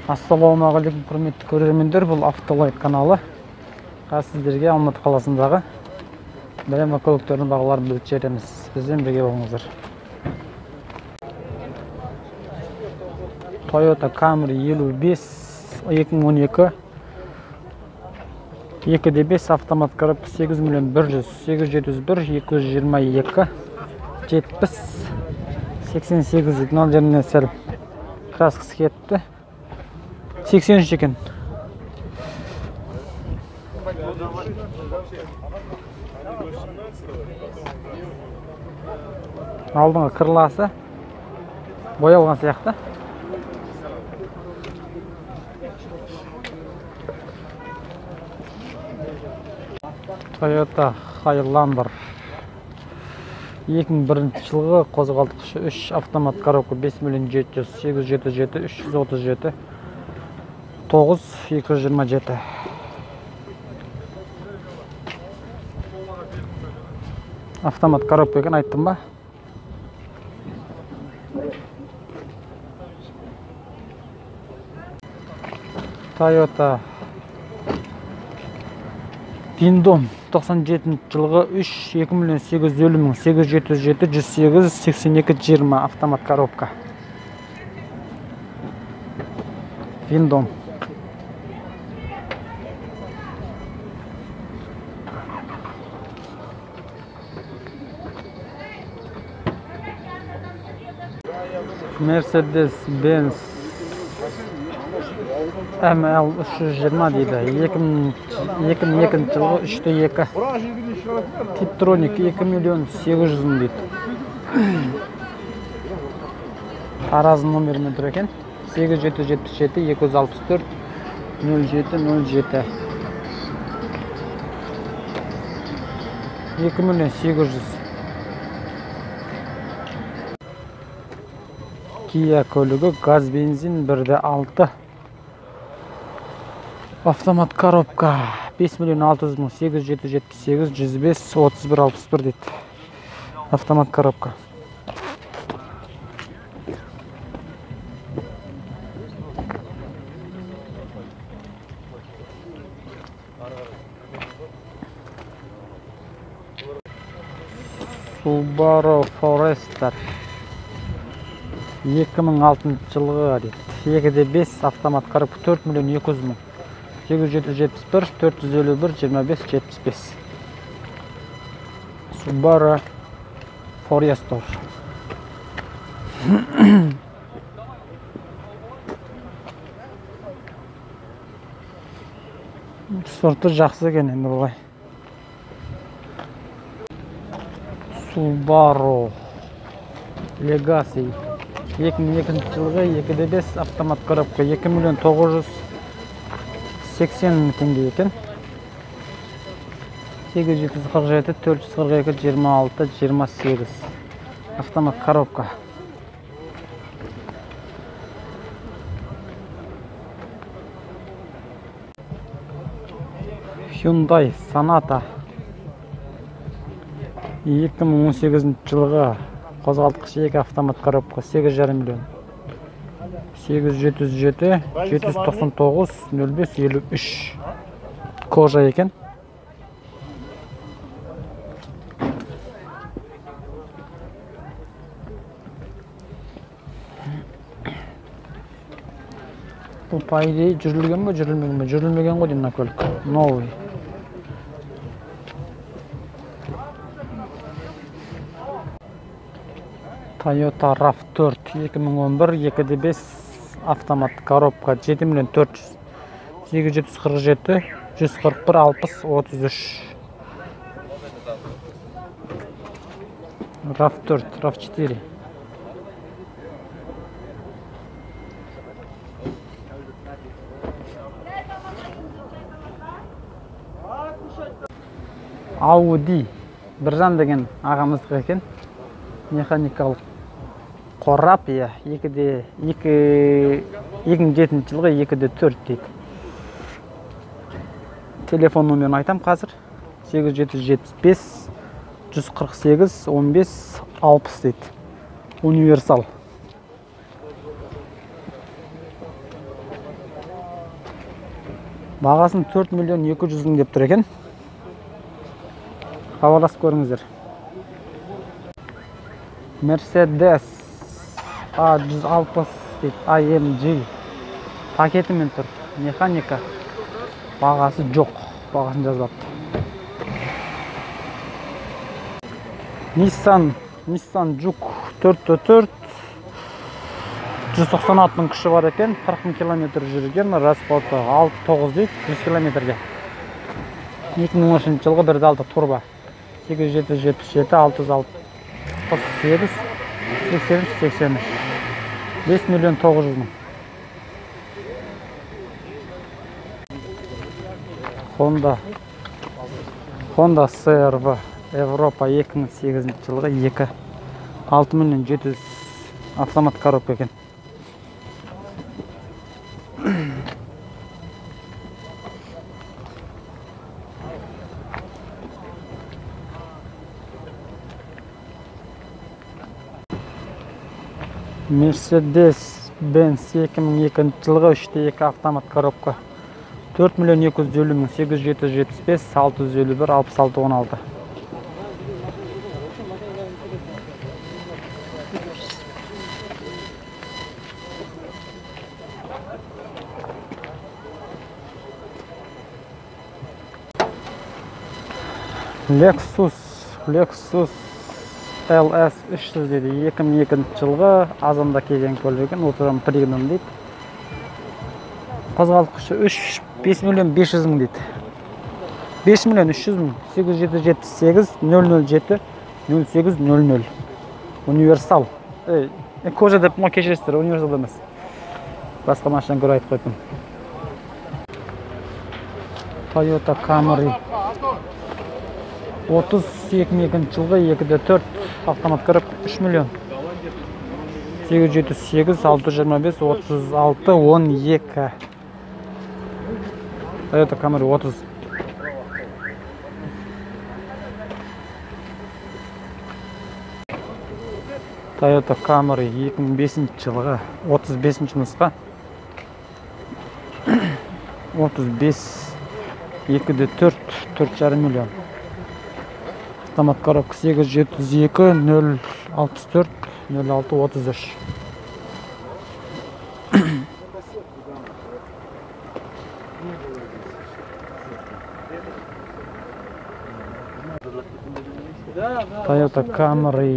Ассалаумағалейкум, құрметті көрермендер, бұл Автолайт каналы. Қазір сіздерге Алматы қаласындағы BMW көліктерінің бағаларын біліп жібереміз. Бізбен бірге болыңыздар. Toyota Camry 55 2012 2.5 автомат коробка 8 миллион 100 871 222 70 88 мына жеріне сәл краскасы кетті. 83 екен. Алдыңғы крыласы боялған сияқты. Toyota Highlander 2001 жылғы қозғалтқышы 3 автомат коробка 5 миллион 700 877 337 9 227. Автомат коробка екен, айттым ба? Toyota Windom 97 жылғы 3 2 миллион 850 мың 877 108 82 20 автомат коробка. Windom. Mercedes-Benz ML 320 дейді. 2002 жылғы 3.2. Tiptronic 2 миллион 800 мың дейді. Таразы номерімен тұр екен. 8777 264 07 07. 2 миллион 800. Kia көлігі газ бензин 1.6 автомат коробка 5 миллион 600 мың 8778 105 31 61 дейді. Автомат коробка. Subaru Forester 2006 жылғы дейді. 2.5 автомат коробка 4 миллион 200 мың 8771 451 25 75. Subaru Forester. Сорты жақсы екен енді бұлай. Subaru Legacy 2002 жылғы 2.5 автомат коробка 2 миллион 980 мың теңге екен. 847 442 26 28 автомат коробка. Hyundai Sonata 2018 жылғы қозғалтқышы 2 автомат коробка 8,5 миллион 8707 799 05 53 кожа екен. Бұл по идее жүрілген бе, жүрілмеген бе? Жүрілмеген ғой деймін мына көлік. Новый. Toyota RAV4 2011 2.5 автомат коробка 7 миллион 400 847 141 60 33. RAV4, RAV4. Audi Біржан деген ағамыздікі екен. Механикалық қорап, иә, 2007 жылғы 2.4 дейді. Телефон номерін айтам қазір. 8775 148 15 60 дейді. Универсал. Бағасын 4 200 000 деп тұр екен. Хабарласып көріңіздер. Mercedes A160 дейді, AMG пакетімен тұр. Механика. Бағасы жоқ. Бағасын жазбапты. Nissan Juke 4x4 190 аттың күші бар екен, 40 000 километр жүрген, расходы 6-9 дейді, 100 километрге. 2013 жылғы 1.6 турбо. 8777 668 83 83. 5 900 000. Honda CR-V Европа 2008 жылғы 2 6 700 000 автомат коробка екен. Mercedes-Benz 2002 жылғы 3.2 автомат коробка. 4 250 875 651 66 16. Lexus LS 300 дейді, 2002 жылғы азанда келген көлік екен, утром пригнан дейді. Қозғалтқышы 3 5 500 000 дейді. 5 300 000 8778 007 08 00. Универсал. Кожа деп ма, кешіресіздер, универсал емес. Басқа машинаны көріп айтып қойдым. Toyota Camry 30 2002 жылғы 2.4 автомат коробка 3 миллион 878 625 36 12. Toyota Camry 30. Toyota Camry 2005 жылғы 35 нұсқа 35 2.4 4,5 миллион. Автомат коробка 872 064 06 33. Toyota Camry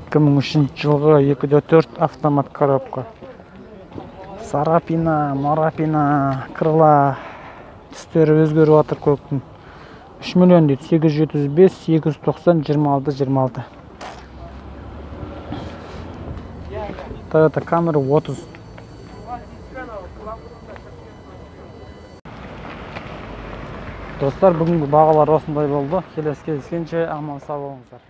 2003 жылғы 2.4 автомат коробка. Сарапина, марапина, крыла түстері өзгеріп жатыр көліктің. 3 миллион дейді, 875 890 26 26. Toyota Camry 30. Достар, бүгінгі бағалар осындай болды. Келесі кездескенше аман сау болыңыздар.